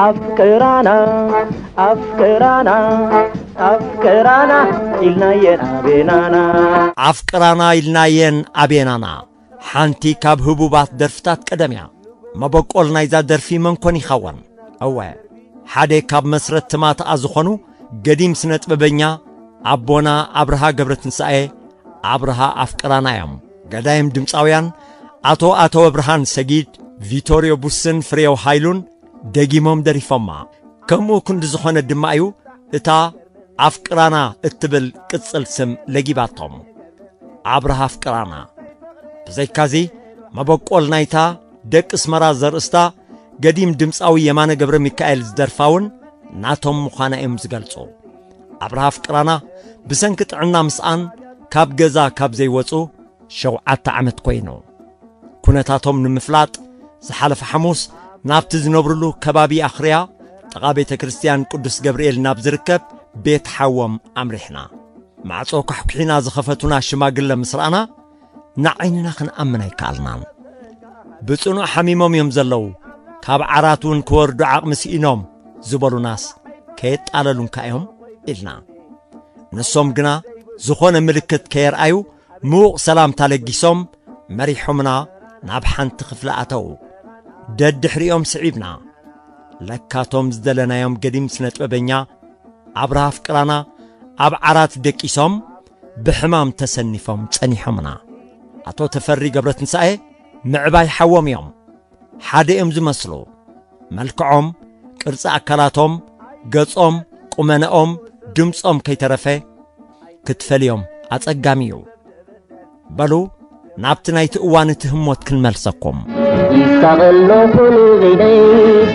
ኣፍቅራና ኣፍቅራና ኣፍቅራና ኢልናየን ኣቤናና። ኣፍቅራና ኢልናየን ኣቤናና። ሓንቲ ካብ ህቡባት ደርፍታት ቀደም እያ። መበቆል ናይዛ ደርፊ መን ኮን ይኸውን? እወ፣ ሓደ ካብ መስረትማትኣ ዝኾኑ ገዲም ስነ ጥበበኛ ኣቦና ኣብርሃ ገብረትንሳኤ ኣብርሃ ኣፍቅራና እዮም። ገዳይም ድምፃውያን ኣቶ ኣተወ ብርሃን ሰጊድ፣ ቪቶርዮ ቡስን ፍሬው ሃይሉን ደጊሞም ደሪፎማ። ከምኡ ክንዲ ዝኾነ ድማ እዩ እታ ኣፍቅራና እትብል ቅጽል ስም ለጊባቶም። ኣብርሃ ኣፍቅራና። ብዘይካዚ መበቆል ናይታ ደቂ ኣስመራ ዘርእስታ ገዲም ድምፃዊ የማነ ገብረ ሚካኤል ዝደርፋ እውን ናቶም ምዃና እዮም ዝገልጹ። ኣብርሃ ኣፍቅራና ብሰንኪ ጥዕና ምስኣን ካብ ገዛ ካብ ዘይወጹ ሸውዓተ ዓመት ኮይኑ። ኩነታቶም ንምፍላጥ ዝሓለፈ ሓሙስ ናብቲ ዝነብርሉ ከባቢ ኣኽርያ ጥቓ ቤተ ክርስቲያን ቅዱስ ገብርኤል ናብ ዝርከብ ቤት ሓዎም ኣምሪሕና። ማዕጾ ኳሕኲሒና ዝኸፈቱና ሽማግለ ምስ ረኣና ንዓይንና ክንኣምን ኣይከኣልናን። ብጽኑዕ ሓሚሞም እዮም ዘለዉ፣ ካብ ዓራት እውን ክወርዱ ዓቕሚ ስኢኖም ዝበሉናስ ከየጣለሉንካ እዮም ኢልና። ንሶም ግና ዝኾነ ምልክት ከየርኣዩ ምዉቕ ሰላምታ ለጊሶም መሪሖምና ናብ ሓንቲ ክፍሊ ኣተዉ። ደድሕሪኦም ስዒብና። ለካቶም ዝደለናዮም ገዲም ስነ ጥበበኛ ኣብርሃ ኣፍቅራና ኣብ ዓራት ደቂሶም ብሕማም ተሰኒፎም ጸኒሖምና። ኣቶ ተፈሪ ገብረትንሳኤ ምዕባይ ሓዎም እዮም። ሓደ እዮም ዝመስሉ። መልክዖም፣ ቅርጺ ኣካላቶም፣ ገጾም፣ ቁመነኦም፣ ድምጾም ከይተረፈ ክትፈልዮም ኣጸጋሚ እዩ። በሉ ናብቲ ናይቲ እዋን እቲ ህሞት ክንመልሰኩም። ይሳቐሎ ኩሉ በይነይ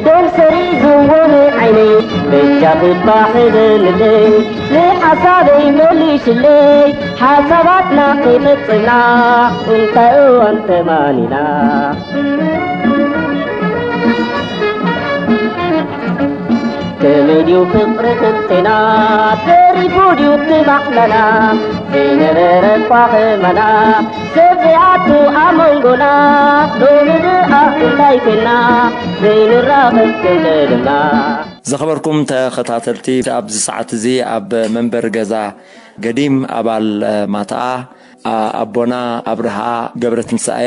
ደም ሰሪዝዎ ንዓይነይ በጃኺ ባሕ በልለይ ንሓሳበይ መሊሽለይ ሓሳባትና ከይፈጽምና እንታይ እዋን ተማኒና ከመይ ድዩ ፍቕሪ ክንቴና ተሪፉ ድዩ ትማሕመና ዘይነበረ እኳ ኸማና ሰብ ዘይኣቱ ኣብ መንጎና ሎሚ ድኣ እንታይ ኮይና ዘይንራኸብ ክንደልና ዝኸበርኩም ተኸታተልቲ፣ ኣብዚ ሰዓት እዚ ኣብ መንበሪ ገዛ ገዲም ኣባል ማትኣ ኣቦና ኣብርሃ ገብረትንሳኤ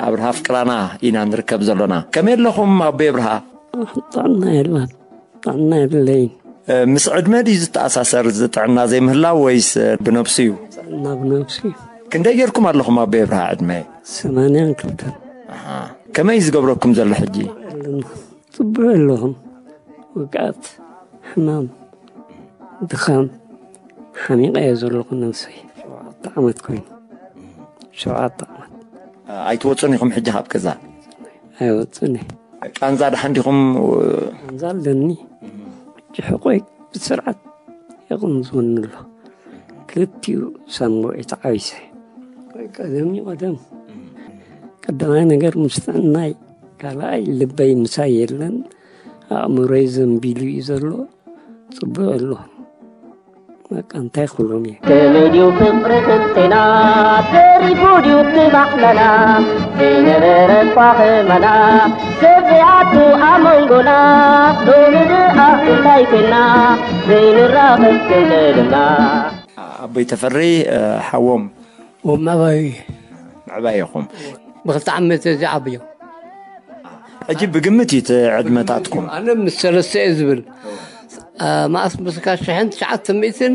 ኣብርሃ ኣፍቅራና ኢና ንርከብ ዘሎና። ከመይ ኣለኹም ኣቦይ ኣብርሃ? ጥዕና የለን፣ ጥዕና የብለይን። ምስ ዕድመ ድዩ ዝተኣሳሰር እዚ ጥዕና ዘይምህላው ወይስ ብነብሱ እዩ? ጥዕና ብነብሱ እዩ። ክንደይ ጌርኩም ኣለኹም ኣቦይ ኣብርሃ ዕድመ? ሰማንያን ክልተን። ከመይ እዩ ዝገብረኩም ዘሎ ሕጂ? ጽቡቕ ኣለኹም። ውግኣት፣ ሕማም፣ ድኻም ሓሚቐ እየ ዘለኹ ነብሰይ። ሸውዓተ ዓመት ኮይኑ። ሸውዓተ ዓመት። ኣይትወጹን ኢኹም ሕጂ ካብ ገዛ? ኣይወጹን እየ። ቃንዛ ደሓን ዲኹም? ቃንዛ ኣለኒ። ጭሕቆይ ብስርዓት ይቕንዝወኒ ኣሎ። ክልቲኡ ሳንቡዒ ተዓቢሰ። ቀደም እዩ ቀደም። ቀዳማይ ነገር ምስ ጥዕናይ፣ ካልኣይ ልበይ ምሳይ የለን። ኣእምሮይ ዘንቢሉ እዩ ዘሎ። ጽቡቕ ኣሎ። በቃ እንታይ ክብሎም እየ። ከመይ ድዩ ፍቕሪ ክንቴና ተሪፉ ድዩ ትማሕመና ዘይነበረ እኳ ኸማና ሰብ ዘይኣቱ ኣብ መንጎና ሎሚ ድኣ እንታይ ኮይና ዘይንራኸብ ክንደልና ኣቦይ ተፈሪ ሓዎም ወማባይ ምዕባይ ኢኹም። ብክልተ ዓመት እዚ ዓብዮ ሕጂ ብግምት እዩ እቲ ዕድመታትኩም። ኣነ ምስ ሰለስተ እየ ዝብል። አ፣ መኣስ ምስካ ሽሕን ትሽዓተ ሚእትን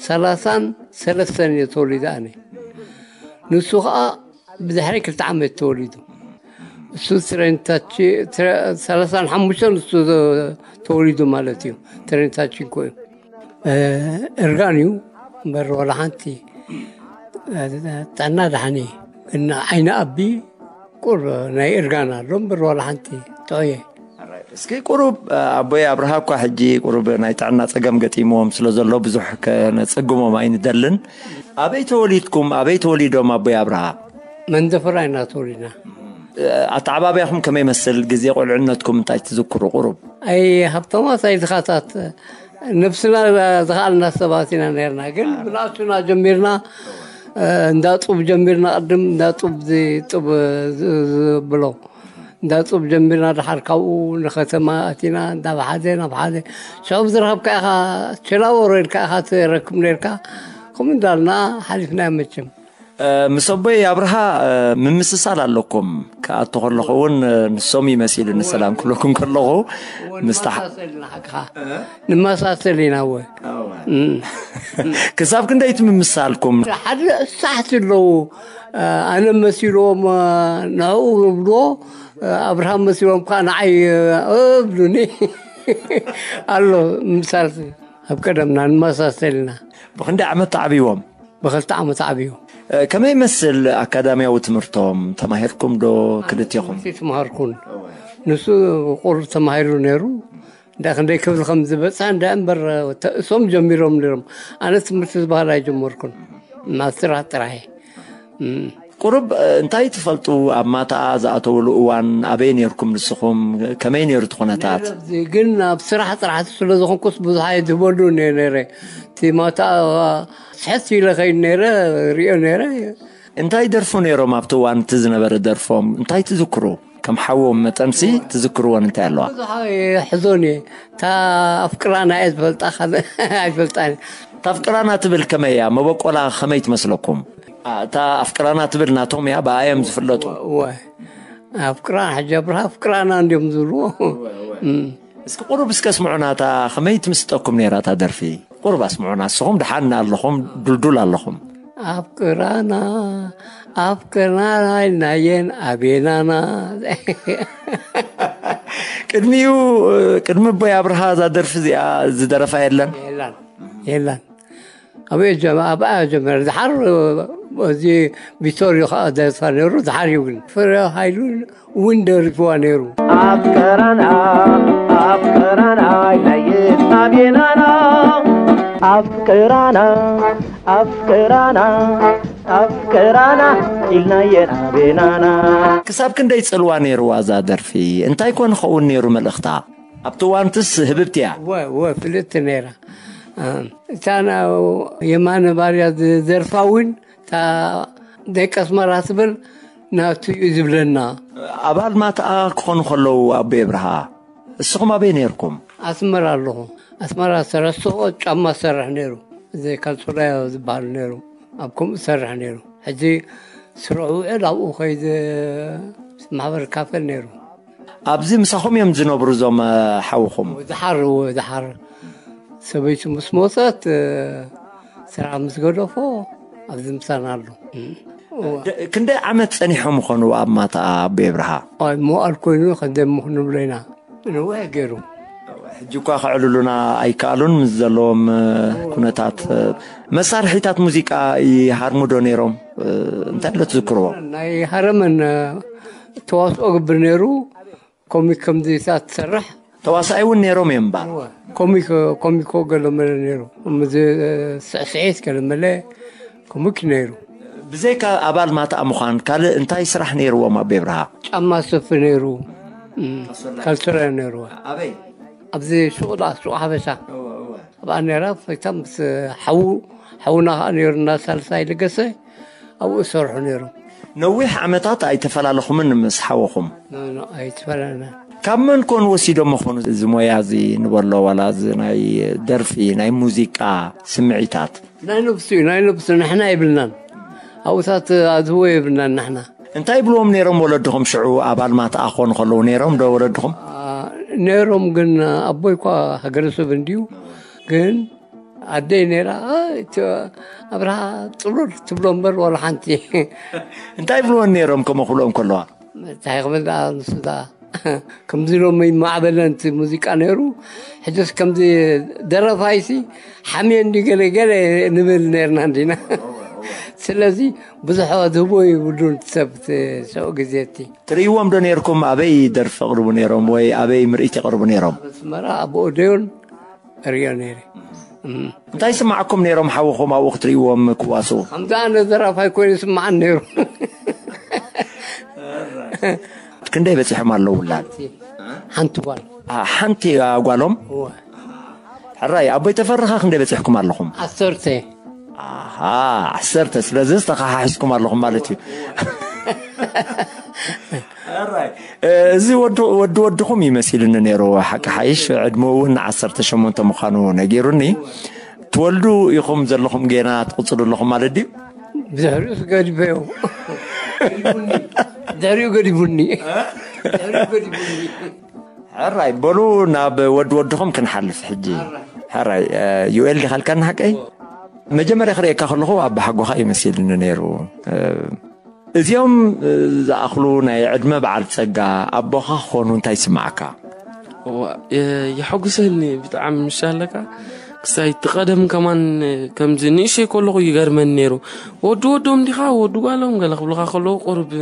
ሰላሳን ሰለስተን እየ ተወሊደ ኣነ። ንሱ ከዓ ብድሕሪ ክልተ ዓመት ተወሊዱ። እሱ ትሬንታቺ-፣ ትረ-፣ ሰላሳን ሓሙሽተን እሱ ዘ-፣ ተወሊዱ ማለት እዩ። ትሬንታቺንኮ እዩ። እ፣ እርጋን እዩ እምበር ዋላ ሓንቲ፣ እ፣ ጥዕና ደሓን እዩ። ግን ዓይኒ ኣቢ ቁር ናይ እርጋን ኣሎ እምበር ዋላ ሓንቲ ጥዑየ። እስኪ ቁሩብ ኣቦይ ኣብርሃ እኳ ሕጂ ቁሩብ ናይ ጥዕና ጸገም ገጢምዎም ስለ ዘሎ ብዙሕ ከነጸግሞም ኣይንደልን። ኣበይ ተወሊድኩም? ኣበይ ተወሊዶም ኣቦይ ኣብርሃ? መንደፈራ ኢና ተወሊድና። ኣተዓባብያኹም ከመይ ይመስል? ግዜ ቁልዕነትኩም እንታይ ትዝክሩ ቁሩብ? ኣይ ሃብታማት ኣይ ድኻታት ነብስና ዝኸኣልና ሰባት ኢና ነርና። ግን ብንኣሽቱና ጀሚርና፣ እ፣ እንዳ ጡብ ጀሚርና። ቅድም እንዳ ጡብ እዚ ጡብ ዝ-፣ ዝ-፣ ዝብሎ እንዳ ጡብ ጀሚርና፣ ድሓር ካብኡ ንከተማ ኣቲና፣ እንዳ ብሓደ ናብ ሓደ። ሽዑ ዝረኸብካ ኢኻ፣ ቸላወሮ ኢልካ ኢኻ ትረክብ ነርካ። ከምኡ እንዳልና ሓሊፍና መቸም። እ፣ ምስ ኣቦይ ኣብርሃ፣ እ፣ ምምስሳል ኣለኩም። ክኣቱ ከለኹ እውን፣ እ፣ ንሶም ይመሲሉ፣ ንሰላም ክብለኩም ከለኹ። እዎ፣ ምስታ ንመሳሰል ኢና ሓቅኻ። ንመሳሰል ኢና፣ እወ። እም። ክሳብ ክንደይ ትምምሳልኩም? ሓደ ሳሕቲ ኣለዉ። ኣነ መሲልዎም፣ ንዕኡ ዝብልዎ፣ ኣብርሃም መሲልዎም ከዓ ንዓይ እብሉኒ። ኣሎ ምሳል። ኣብ ቀደምና ንመሳሰልና። ብኽንደይ ዓመት ተዓብይዎም? ብኽልተ ዓመት ዓብዩ። ከመይ ይመስል ኣካዳሚያዊ ትምህርቶም? ተማሂርኩም ዶ ክልቴኹም? ትምህርቲ ተማሃርኩን። ንሱ ቁሩብ ተማሂሩ ነይሩ። እንዳ ክንደይ ክብል ከም ዝበጽሐ እንዳ እምበር፣ ተእሶም ጀሚሮም ነይሮም። ኣነ ትምህርቲ ዝበሃል ኣይጀመርኩን። ናብ ስራሕ ጥራይ። እም። ቁሩብ፣ እ፣ እንታይ ትፈልጡ? ኣብ ማታኣ ዝኣተውሉ እዋን ኣበይ ነይርኩም ንስኹም? ከመይ ነይሩ እቲ ኩነታት? ነይረ፣ ግን ኣብ ስራሕ ጥራሕ ስለ ዝኾንኩስ ብዙሕ ኣይድህበሉ እየ ነይረ። እቲ ማታኣ ስሕት ኢለ ኸይድ ነይረ፣ ሪኦ ነይረ። እንታይ ደርፉ ነይሮም ኣብቲ እዋን እቲ ዝነበረ ደርፎም? እንታይ ትዝክሩ? ከም ሓዎም መጠንሲ ትዝክርወን እንታይ ኣለዋ? ብዙሕ ኣይሕዞን እየ። እታ ኣፍቅራና እየ ዝፈልጣ፣ ካልእ ኣይፈልጣን። እታ ኣፍቅራና ትብል ከመይ እያ? መበቆላ ከመይ ትመስለኩም? ኣ፣ እታ ኣፍቅራና ትብል ናቶም እያ፣ ብኣ እዮም ዝፍለጡ። እወ። ኣፍቅራና፣ ሕጂ ኣብርሃ ኣፍቅራና እንዲዮም ዝብልዎ። እም። እስኪ ቁሩብ እስከ ስምዑና፣ እታ ከመይ ትምስጠኩም ነይራ እታ ደርፊ? ቁሩብ ኣስምዑና፣ ንስኹም ደሓን ኣለኹም፣ ዱልዱል ኣለኹም። ኣፍቅራና፣ ኣፍቅራና ኢልናየን ኣቤናና። ቅድሚኡ፣ ቅድሚ ኣቦይ ኣብርሃ እዛ ደርፊ እዚኣ ዝደረፋ የለን? የላን፣ የላን። ኣብኣ ጀመ-፣ ኣብኣ ጀመረ። ድሓር፣ እዚ ቪቶርዮ ከዓ ደርፋ ነይሩ፣ ድሓር እዩ ግን። ፍረ ሃይሉ እውን ደሪፍዋ ነይሩ። ኣፍቅራና፣ ኣፍቅራና ኢልናየን ኣቤናና። ኣፍቅራና፣ ኣፍቅራና፣ ኣፍቅራና ኢልናየን ኣቤናና። ክሳብ ክንደይ ጽልዋ ነይርዋ እዛ ደርፊ? እንታይ ኮን ክኸውን ነይሩ መልእኽታ? ኣብቲ እዋንትስ ህብብቲ እያ። እወ፣ እወ፣ ፍልጥቲ ነይራ። እ፣ እታ ና-፣ የማነ ባርያ ዝደርፋ እውን፣ እታ ደቂ ኣስመራ ትብል ናቱ እዩ ዝብለና። ኣባል ማትኣ ክኾኑ ከለዉ ኣቦ የብርሃ፣ እስኹም ኣበይ ነይርኩም? ኣስመራ ኣለኹ። ኣስመራ ዝሰርሕ ሱቕ ጫማ ዝሰርሕ ነይሩ። እዚ ካልሶላዮ ዝበሃል ነይሩ። ኣብ ከምኡ ዝሰርሕ ነይሩ። ሕጂ ስርሑ ውዕል ኣብኡ ከይድ ማሕበር ካፈል ነይሩ። ኣብዚ ምሳኹም እዮም ዝነብሩ እዞም፣ እ፣ ሓውኹም? ድሓር፣ እወ፣ ድሓር ሰበይቱ ምስ ሞተት፣ እ፣ ስራሕ ምስ ገደፎ ኣብዚ ምሳና ኣሎ። እም፣ እወ። ደ-፣ ክንደይ ዓመት ጸኒሖም ይኾኑ ኣብ ማትኣ ኣቦ የብርሃ? ኣይ፣ መዋእል ኮይኑ ክንደይ ምኽ ንብሎ ኢና። ነዊሕ ገይሩ። ሕጂ እኳ ከዕልሉና ኣይከኣሉን ምስ ዘለዎም፣ እ፣ ኩነታት፣ እ፣ መሳርሒታት ሙዚቃ ይሃርሙ ዶ ነይሮም? እ፣ እንታይ ኣሎ ትዝክርዎ? ናይ ሃረመን፣ እ፣ ተዋስኦ ግብር ነይሩ። ኮሚክ ከምዚታት ትሰርሕ። ተዋሳኣይ እውን ነይሮም እዮም እምበኣር። እወ። ኮሚክ፣ ኮሚኮ ገለመለ ነይሩ። ከምዚ፣ እ፣ ስዕስዒት ገለመለ ኮሚክ ነይሩ። ብዘይካ ኣባል ማትኣ ምዃን ካልእ እንታይ ስራሕ ነይርዎም ኣቦ የብርሃ? ጫማ ሰፊ ነይሩ። እም፣ ካልሶላዮ። ካልሶላዮ ነይሩ። ኣበይ? ኣብዚ ሱቕ ደኣ፣ ሱቕ ሓበሻ። እወ፣ እወ። ኣብኣ ነይራ፣ ፈይታ ምስ ሓዉ፣ ሓዉና ኸዓ ነይሩና ሳልሳይ ለገሰ፣ ኣብኡ ዝሰርሑ ነይሮም። ነዊሕ ዓመታት ኣይተፈላለኹምን ምስ ሓወኹም? ኖ፣ ኖ፣ ኣይተፈላለና። ካብ መን ኮን ወሲዶም ይኾኑ እዚ ሞያ እዚ ንበሎ፣ ዋላ እዚ ናይ ደርፊ፣ ናይ ሙዚቃ ስምዒታት? ናይ ነብሱ እዩ፣ ናይ ነብሱ፣ ንሕና የብልናን። ኣብኡታት ኣዝዎ የብልናን ንሕና። እንታይ ይብልዎም ነይሮም ወለድኹም ሽዑ? ኣባል ማትኣ ክኾኑ ከለዉ ነይሮም ዶ ወለድኹም? ኣ፣ ነይሮም፣ ግን ኣቦይ እኳ ሃገረሰብ እንድዩ፣ ግን ኣደይ ነይራ፣ "ኣይ፣ እቲ ኣብርሃ ጽሉል" ትብሎ እምበር ዋላ ሓንቲ። እንታይ ይብልወን ነይሮም ከምኡ ክብልኦም ከለዋ? እንታይ ክብል ደኣ ንሱ ደኣ። ከምዚ ሎሚ ማዕበለን እቲ ሙዚቃ ነይሩ፣ ሕጅስ ከምዚ ደረፋይሲ ሓምየ እንዲ ገለ ገለ ንብል ነይርና እንዲና። ስለዚ ብዙሕ ዝህቦ ይብሉን ሰብ እቲ ሽዑ ግዜ እቲ። ትርእይዎም ዶ ነይርኩም? ኣበይ ደርፊ የቕርቡ ነይሮም ወይ ኣበይ ምርኢት የቕርቡ ነይሮም? ኣብ ኣስመራ ኣብ ኦደዮን እርእዮ ነይረ። እም። እንታይ ይስምዓኩም ነይሮም ሓውኹም ኣብኡ ክትርእይዎም ክዋስኡ? ከምዚ ኣነ ዘራፋይ ኮይኑ ይስምዓኒ ነይሩ። ክንደይ በጺሖም ኣለዉ ውላድ? ሓንቲ ጓል። ኣ፣ ሓንቲ፣ ኣ፣ ጓሎም? እወ። ሕራይ፣ ኣቦይ ተፈርኻ ክንደይ በጺሕኩም ኣለኹም? ዓሰርተ። ኣሃ፣ ዓሰርተ። ስለዚ ዝተኸሓሒስኩም ኣለኹም ማለት እዩ። ሕራይ፣ እዚ ወዲ ወድኹም ይመሲልኒ ነይሩ። ሓቂ ሓይሽ ዕድመ እውን ዓሰርተ ሸሞንተ ምዃኑ ነጊሩኒ። ትወልዱ ኢኹም ዘለኹም፣ ጌና ትቕፅሉ ኣለኹም ማለት ድዩ? ብድሕሪኡ ገዲፈዮ። ድሕሪኡ ገዲፉኒ። ድሕሪኡ ገዲፉኒ። ሕራይ፣ በሉ ናብ ወዲ ወድኹም ክንሓልፍ ሕጂ። ሕራይ፣ ዩኤል ዲኻ ኢልካኒ ሓቀይ? መጀመርያ ክርእየካ ከለኹ ኣባሓጎኻ ይመሲልኒ ነይሩ። እዚኦም ዝኣኽሉ ናይ ዕድመ በዓል ጸጋ ኣቦኻ ክኾኑ እንታይ ይስምዓካ? የሐጉሰኒ ብጣዕሚ። ምሻለካ ክሳይ እቲ ቀደም ከማን ከምዚ ንእሸይ ከለኹ ይገርመኒ ነይሩ። ወዲ ወዶም ዲኻ ወዲ ጓሎም ገለ ክብልኻ ከለዉ ቁርብ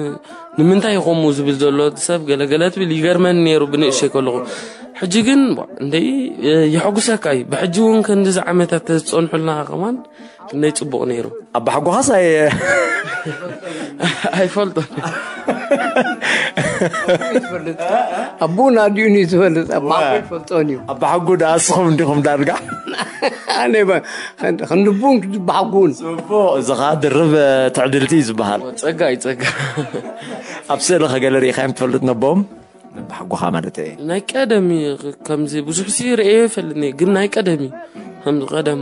ንምንታይ ይኸምኡ ዝብል ዘሎ ሰብ ገለገለ ትብል ይገርመኒ ነይሩ ብንእሸይ ከለኹ። ሕጂ ግን እንደ የሐጉሰካ እዩ። ብሕጂ እውን ከንድዚ ዓመታት ተዝፀንሑልና ከማን ክንደይ ፅቡቕ ነይሩ። ኣባሓጎኻስ ኣይ ኣይፈልጦ። ኣቦን ኣዲኡን እዩ ዝፈልጥ። ኣባሓጎ ይፈልጦን እዩ። ኣባሓጎ ደኣ ንስኹም እንዲኹም ዳርጋ። ኣነ ክንድቡን ክትባሓጉን ጽቡቕ። እዚ ኸኣ ድርብ ትዕድልቲ እዩ ዝበሃል። ጸጋ እዩ ጸጋ። ኣብ ስእሊ ኸገለ ርኢኻዮም ትፈልጥ ነቦም? ነባሓጎኻ ማለት እየ። ናይ ቀደም እዩ። ከምዚ ብዙሕ ሲ ርእየ ይፈልጥኒ፣ ግን ናይ ቀደም እዩ። ከምዚ ቀደም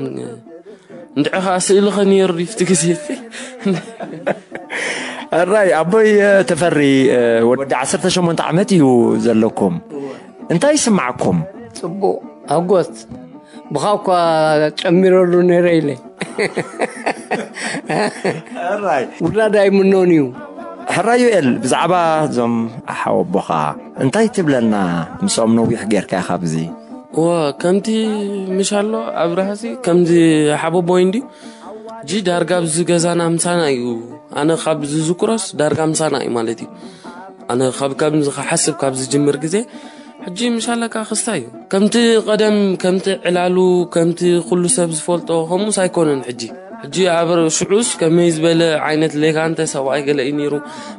እንድዒ ኸዓ ስእሊ ኸነይሩ ድዩ ኣብቲ ግዜ እቲ? ሕራይ ኣቦይ ተፈሪ፣ ወዲ ዓሰርተ ሸሞንተ ዓመት እዩ ዘለኩም። እንታይ ይስማዓኩም? ጽቡቕ። ሓጎስ ብኻ እኳ ጨሚረሉ ነይረ ኢለ። ሕራይ ውላድ ኣይምኖን እዩ። ሕራይ ዩኤል፣ ብዛዕባ እዞም ኣሓወቦኻ እንታይ ትብለና? ምስኦም ነዊሕ ጌርካ ኢኻ ኣብዚ። እወ፣ ከምቲ ምሽ ኣሎ ኣብርሃሲ ከምዚ ሓቦቦይ እንድዩ። ሕጂ ዳርጋ ኣብዚ ገዛና ምሳና እዩ። ኣነ ካብ ዝዝክሮስ ዳርጋ ምሳና እዩ ማለት እዩ። ኣነ ካብ ከምዚ ክሓስብ ካብ ዝጅምር ግዜ ሕጂ ምሻለካ ክስታይ እዩ። ከምቲ ቀደም ከምቲ ዕላሉ ከምቲ ኩሉ ሰብ ዝፈልጦ ከምኡስ ኣይኮነን ሕጂ። ሕጂ ኣብ ሽዑስ ከመይ ዝበለ ዓይነት ሌጋንተ ሰብኣይ ገለ እዩ ነይሩ።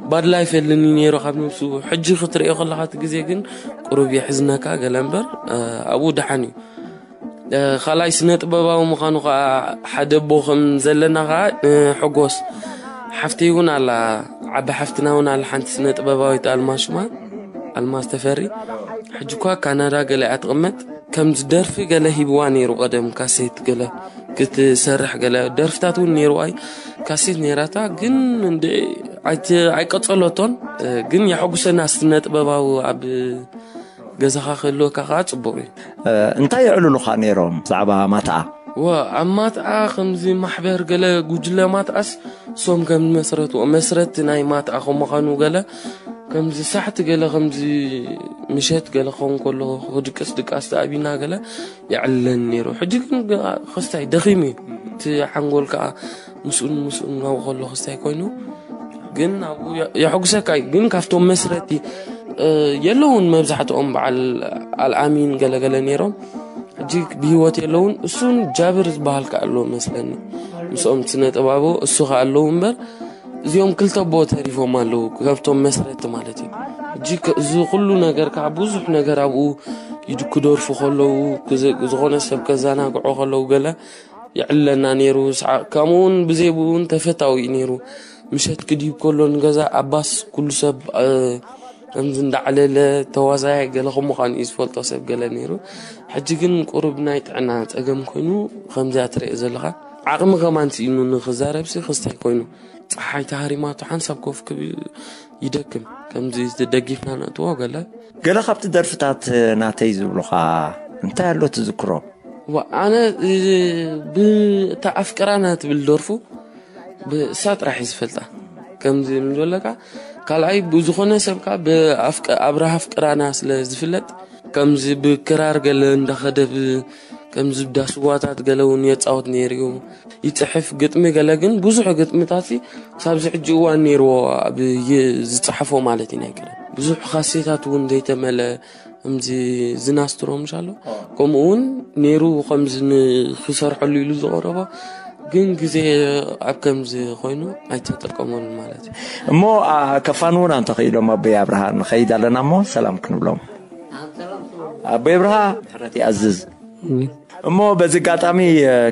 ባድላይ ፈልኒ ነይሩ ካብ ነብሱ። ሕጂ ክትርእዮ ከለኻ እቲ ግዜ ግን ቁሩብ የሕዝነካ ገለ እምበር ኣብኡ ደሓን እዩ። ካልኣይ ስነ ጥበባዊ ምዃኑ ከዓ ሓደ ኣቦ ከም ዘለና ከዓ ንሕጎስ። ሓፍተይ እውን ኣላ፣ ዓቢ ሓፍትና እውን ኣላ፣ ሓንቲ ስነ ጥበባዊት ኣልማዝ ሽማ ኣልማዝ ተፈሪ። ሕጂ እኳ ካናዳ ገለ እያ ትቕመጥ። ከምዚ ደርፊ ገለ ሂብዋ ነይሩ ቀደም ካሴት ገለ ክትሰርሕ ገለ ደርፍታት እውን ነይሩ ኣይ ካሴት ነይራታ ግን እንደ ኣይት- ኣይቀጸለቶን። ግን የሐጉሰና ስነ ጥበባዊ ኣብ ገዛኻ ክህልወካ ከዓ ጽቡቕ እዩ። እንታይ የዕልሉኻ ነይሮም ብዛዕባ ማትኣ? ወ ኣብ ማትኣ ከምዚ ማሕበር ገለ ጉጅለ ማትኣስ ሶም ከም መስረትዎ መስረቲ ናይ ማትኣ ከም ምዃኑ ገለ ከምዚ ሳሕቲ ገለ ከምዚ ምሸት ገለ ክኸውን ከሎ ክድቅስ ድቃስ ተኣቢና ገለ የዕልለኒ ነይሩ። ሕጂ ግን ከስታይ ደኺሙ እዩ እቲ ሓንጎል ከዓ ምስኡን ምስኡን ናብኡ ከሎ ክስታይ ኮይኑ ግን ኣብኡ የሐጉሰካ እዩ። ግን ካብቶም መስረቲ የለውን መብዛሕትኦም በዓል ኣልኣሚን ገለገለ ነይሮም። ሕጂ ብህይወት የለውን። እሱን ጃብር ዝበሃል ከኣ ኣሎ መስለኒ ምስኦም ስነ ጥባቦ እሱ ከኣ ኣለዉ እምበር እዚኦም ክልተ ኣቦ ተሪፎም ኣለዉ ካብቶም መስረቲ ማለት እዩ። ሕጂ እዚ ኩሉ ነገር ከዓ ብዙሕ ነገር ኣብኡ ይድክደርፉ ከለዉ ዝኾነ ሰብ ከዘናግዖ ከለዉ ገለ የዕልለና ነይሩ። ሰዓ- ከምኡ እውን ብዘይ ብኡ እውን ተፈታዊ እዩ ነይሩ። ምሸት ክድይብ ከሎ ንገዛ ኣብ ባስ ኩሉ ሰብ እ፣ ከምዚ እንዳዕለለ ተዋዛያይ ገለ ከም ምዃኑ እዩ ዝፈልጦ ሰብ ገለ ነይሩ። ሕጂ ግን ቁሩብ ናይ ጥዕና ፀገም ኮይኑ ከምዚኣ ትሪኦ ዘለኻ ዓቕሚ ከማን ስኢኑ ንክዛረብሲ ክስታይ ኮይኑ ፀሓይ ተሃሪማቱ ሓንሳብ ኮፍ ክብል ይደክም። ከምዚ ደጊፍና ነእትዎ ገለ ገለ ካብቲ ደርፍታት ናተይ ዝብሉኻ እንታይ ኣሎ ትዝክሮ? ዋ፣ ኣነ ብታ ኣፍቅራና ትብል ደርፉ ብእሳ ጥራሕ እዩ ዝፈልጣ። ከምዚ ንበለካ ካልኣይ ብዝኾነ ሰብካ ብኣብርሃ ኣፍቅራና ስለ ዝፍለጥ ከምዚ ብክራር ገለ እንዳኸደ ከምዚ ብዳስዋታት ገለ እውን የፃወት ነይሩ እዩ። ይፅሕፍ ግጥሚ ገለ ግን ብዙሕ ግጥምታት ሳብዚ ሕጂ እዋን ነይርዎ ኣብ ዝፀሓፎ ማለት እዩ። ናይ ቀደም ብዙሕ ካሴታት እውን ዘይተመለ ከምዚ ዝናስትሮ ምሽ ኣሎ ከምኡ እውን ነይሩ ከምዚ ንክሰርሐሉ ኢሉ ዝቐረቦ ግን ግዜ ኣብ ከምዚ ኮይኑ ኣይተጠቀመሉ ማለት እዩ። እሞ ከፋን እውን ኣንተኽኢሎም ኣቦይ ኣብርሃ ንኸይድ ኣለና እሞ ሰላም ክንብሎም። ኣቦይ ኣብርሃ ምሕረት ይኣዝዝ። እሞ በዚ ኣጋጣሚ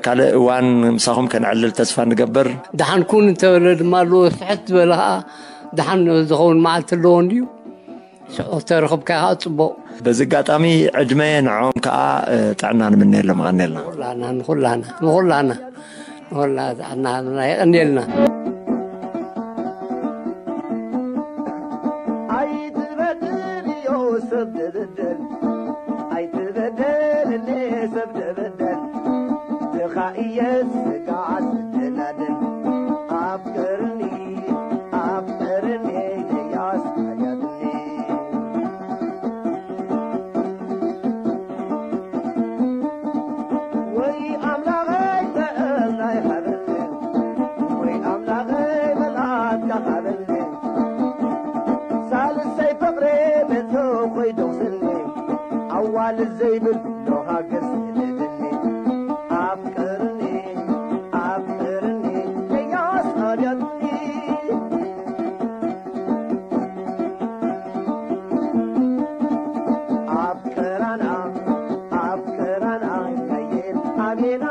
ካልእ እዋን ምሳኹም ከነዕልል ተስፋ ንገብር። ደሓን ኩን እንተበለ ድማ ኣለዎ ስሕት ዝበለ ከዓ ደሓን ዝኸውን መዓልቲ ኣለዎ እንድዩ። ሽዑ ተረኽብካ ከዓ ጽቡቕ። በዚ ኣጋጣሚ ዕድመ ንዕኦም ከዓ ጥዕና ንምነየሎም። ቀንየልና። ንኹላና ንኹላና ንኹላና ንኹላ ጥዕና የቐንየልና። ኣይትበድል እዮ ሰብ ድብድል ኣይትበደልኒ ሰብ ድብደል ድኻ እየ ስጋዓት ደላደል ኣፍቅርኒ ኣፍቅርኒ ደያስ ሓያትኒ ወይ ኣምላኸይ ጥዕናይ ሃበኒ ወይ ኣምላኸይ መልኣትካ ሃበኒ ሳልሰይ ፍቕሪ ቤት ኮይዶኽስኒ ኣዋልድ ዘይብል ሎሃገስ ልብኒ ኣፍቅርኒ ኣፍቅርኒ ደያስ ኣብያትኒ ኣፍቅራና ኣፍቅራና ከየን ኣቤና